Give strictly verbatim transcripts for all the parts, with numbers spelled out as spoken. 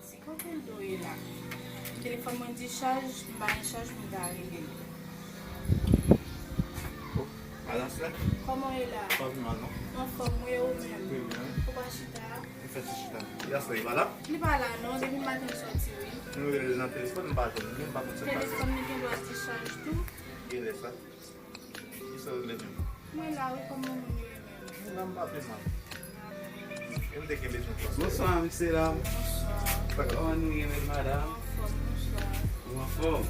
Si kote l do ye la? Telefòn mwen dichaj, m pa gen chaj pou m ta rele l. Oh, madan Slè? Kòman w ye la? Pa pi mal, non. Anfòm, wi, ou menm? Trè byen. Ou pa chita? M fèk sot chita. Yaslè, li pa la? Li pa la, non. Depi maten, m sòti, wi. M rele l nan telefòn, m pa jwenn li, m pa konn sa k pase. Telefòn li gen dwa dichaj tou. Genlè sa. Kisa w rele menm? Mwen la, wi, kòman moun yo ye menm? Mwen la, m pa pi mal. E m te gen bezwen konsa. Bonswa, mesye dam. Bonswa. Kòman nou ye, mèt madanm? Anfòm, bonswa. Ou anfòm?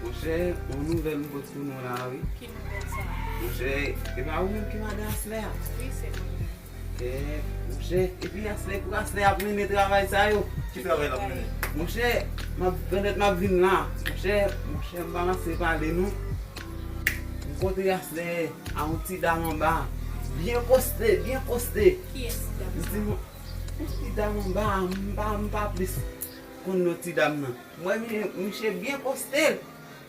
Monchè, yon nouvèl m pote pou nou la, wi. Ki nouvèl sa? Monchè, e pa ou menm ki madan Aslè a? Wi, se mwen menm. Kèt, monchè, epi Aslè, pou Aslè ap mennen travay sa yo. Ki travay l ap mennen? Monchè, m ap, pèmèt m ap vin la. Monchè, monchè, m pa ranse pale non. M kontre Aslè a yon ti dam anba. Byen koste, byen koste. Kiyès ti dam sa? M di, yon ti dam anba, m pa, m pa plis konn non ti dam nan. M wè mi-, miche byen koste l.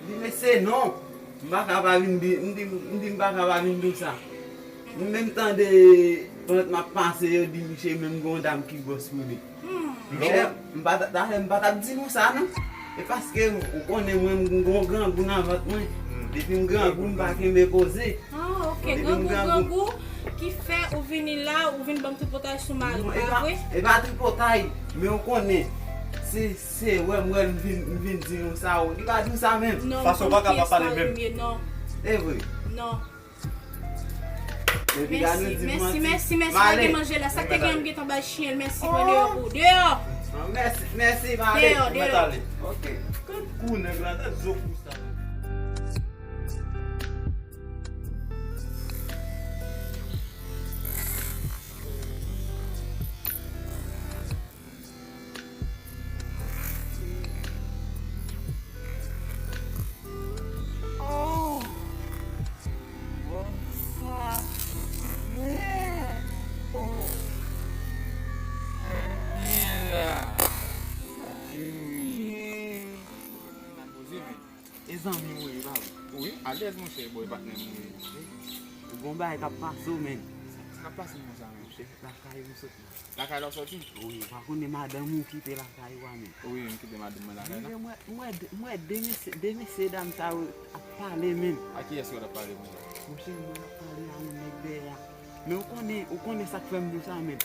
M di, mesye, non. M pa ka pa vin di, m di, m di, m pa ka pa vin di w sa. M menm tande, pandan m ap pase, yo di miche menm gen yon dam ki gwòs pou li. Miche, m pa ta, talè m pa t ap di nou sa, non. E paske ou konnen mwen, m gen yon grangou nan vant mwen. Depi m grangou, m pa kenbe koze. Ah, ok. Grangou, grangou ki fè ou vini la, ou vin ban m tripotay sou mari m, pa vre? E pa tripotay, men ou konnen, se, se wè m wè l, m vin, m vin di nou sa, ou, li pa di w sa menm. Non, fason pa ka pa pale menm. E vre. Non. Mèsi, mèsi, mèsi, mèsi, pa gen manje la. Sa k te gen, m gentan bay chyen l, mèsi, mwen deyò pou ou. Deyò! Mèsi, mèsi, m ale. Deyò, deyò. Ok. Kou nèg la, tèt zo pou sa. E zanmi w ye, pa vre? Wi, alèz, monchè, bòy patnè m ou ye. Ou gon bagay k ap pase w, menn. Sa k ap pase m konsa, menn? Monchè, lakay ou m sot la. Lakay la w sòti? Wi, ou pa konnen madanm ou kite lakay ou a, menn. Wi, m kite madanm mwen lakay la. Monchè, m wè, m wè de, m wè de mesye, de mesye dam sa yo ap pale, menn. A kiyès yo t ap pale konsa? Monchè, m wè y ap pale a yon nèg dèyè a. Men ou konnen, ou konnen sa k fè m di w sa, menn.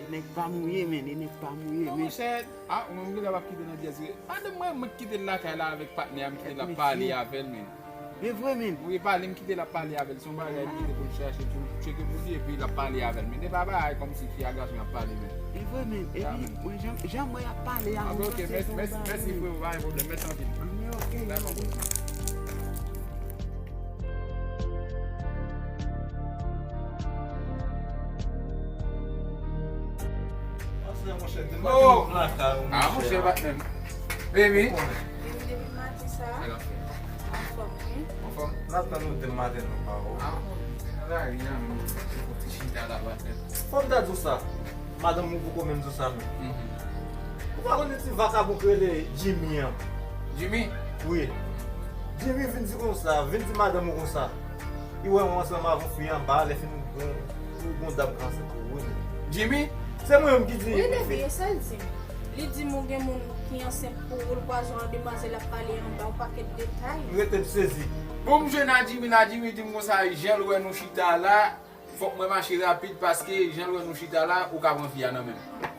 E nèg pa m ou ye, menn. E nèg pa m ou ye, menn. Non, monchè, a, ou menm genlè w ap kite nan dyèz wi. Madanm mwen, mwen k kite l lakay la avèk patnè a, m kite l ap pale avè l, menn. E vre, menn. Wi, pale, m kite l ap pale avè l. Se yon bagay m kite pou l chache, pou l tcheke pou li, epi l ap pale avè l, menn. E pa bagay kòmsi fi a gason y ap pale, menn. E vre, menn. Epi, mwen, jan, jan m wè y ap pale a, mwen panse se yon bagay. Mèsi, freo, pa gen pwoblèm. Mèsi anpil. Anben, ok. Dakò. Oh! Ah, monchè, patnè m. Baby. Depi maten sa. Anfòm, wi. Anfòm? N ap tann ou depi maten, non, pa ou. Ah, la, ri a, men, ti chita la, patnè. Fò m ta di w sa. Madanm ou poko menm di w sa menm. Ou pa konn yon ti vakabon ki rele Jimmy an? Jimmy? Wi. Jimmy vin di konsa, vin di madanm ou konsa. Li wè mwen ansanm avè yon fi anba, lè fini ou gon, ou gon dam k ansent pou ou wi. Jimmy? Se mwen menm ki di. Wi, baby, e sa l di m. Li di m ou gen moun ki ansent pou ou, l kwaze w ak demwazèl ap pale anba, yon pakèt detay. M rete m sezi. Bon, m jwenn a Jimmy la, Jimmy di m konsa, jan l wè nou chita la, fòk mwen mache rapid paske jan l wè nou chita la, ou ka pran fi a nan men m.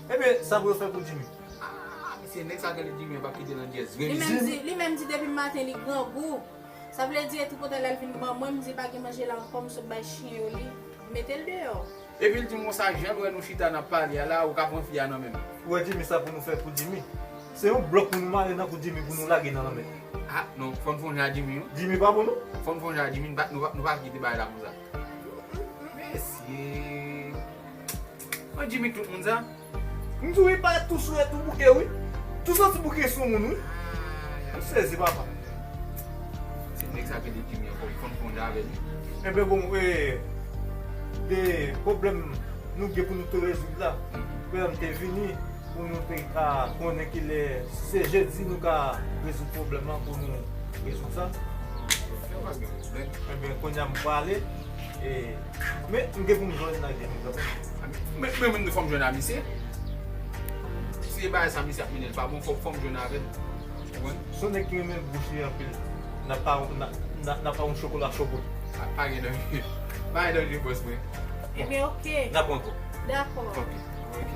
Ebyen, sa pou yo fè pou Jimmy? Ah, mesye, nèg sa k rele Jimmy an p ap kite nan dyèz vre, mesye. Li menm di, li menm di depi maten li grangou. Sa vle di, e tripotay la l vin ban mwen, m di pa gen manje la ankò, m sot bay chen yo li, m mete l deyò. Epi l di m konsa, jan l wè nou chita n ap pale a la, ou ka pran fi a nan men m. Ou wè Jimmy, sa pou nou fè pou Jimmy? Se yon blòk pou nou mare nan kou Jimmy pou nou lage nan lanmè. Ah, non, fò n fè yon jan a Jimmy, wi. Jimmy pa bon, non? Fò n fè yon jan a Jimmy, nou pa, nou pa, nou pa kite bagay la konsa. Mesye. An Jimmy k tout moun sa? M di w, wi, parèt tou sou, tou bouke, wi. Tou soti bouke sou moun, wi. M sezi, papa. Se nèg sa k rele Jimmy ankò, fò n fè yon jan avè l. Enben, bon, e, de pwoblèm nou gen pou nou te rezoud la. Pèdan m te vini, pou nou te ka konnen kilè, si se jedi nou ka rezoud pwoblèm lan pou nou rezoud sa. Yo pa gen pwoblèm. Enben, kounye a m prale, e, men m gen pou m jwenn nan gen kanmenm. Men, men, men fò m jwenn a misye. Bagay sa misye ap mennen l pa bon, fòk fò m jwenn avè l. Ou konprann? Se yon nèg ki renmen bouch li anpil. N ap pa n ap- n ap- n ap pa yon chokola cho pou li. Ah, pa gen danje. Pa gen danje, bòs mwen. Ebyen, ok. N ap pran kò. Dakò. Ok, ok.